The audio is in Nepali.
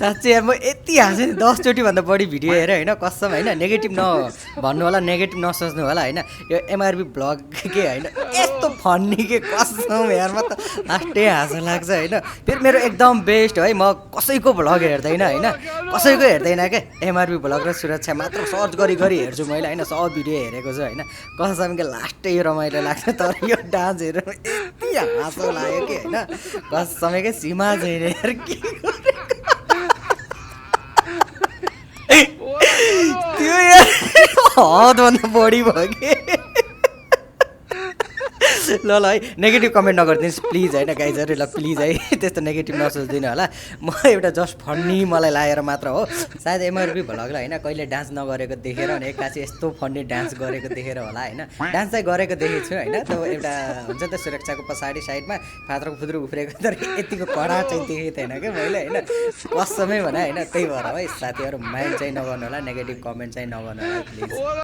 साँच्चै यार म यति हाँसेँ नि 10 चोटि भन्दा बढी भिडियो हेरेँ होइन कसम होइन नेगेटिभ भन्नु होला नेगेटिभ नसोच्नु होला होइन यो एमआरबी ब्लग के होइन यस्तो फन्नी के कसम यार म त लास्टै हाँसो लाग्छ होइन फेरि मेरो एकदम बेस्ट है म कसैको भ्लग हेर्दैन होइन कसैको हेर्दैन क्या एमआरबी भ्लग र सुरक्षा मात्र सर्च गरी हेर्छु मैले होइन सब भिडियो हेरेको छु होइन कसम के लास्टै रमाइलो लाग्छ तर यो डान्स हेरेर यति हाँसो लाग्यो कि होइन कसम के सीमा छैन यार के त्यो यार हदभन्दा बढी भयो कि ल है नेगेटिभ कमेन्ट नगरिदिनुहोस् प्लिज होइन गाइजहरू ल प्लिज है त्यस्तो नेगेटिभ नसोचिदिनु होला म एउटा जस्ट फन्नी मलाई लागेर मात्र हो सायद एमआरबी भ्लगलाई होइन कहिले डान्स नगरेको देखेर अनि एक्कासी यस्तो फन्नी डान्स गरेको देखेर होला होइन डान्स चाहिँ गरेको देखेको छु होइन त्यो एउटा हुन्छ नि त सुरक्षाको पछाडि साइडमा फात्रको फुद्रो उफ्रेको तर यतिको कडा चाहिँ देखेको थिएन क्या मैले होइन कसमै भने होइन त्यही भएर है साथीहरू माइन्ड चाहिँ नगर्नु होला नेगेटिभ कमेन्ट चाहिँ नगर्नु होला प्लिज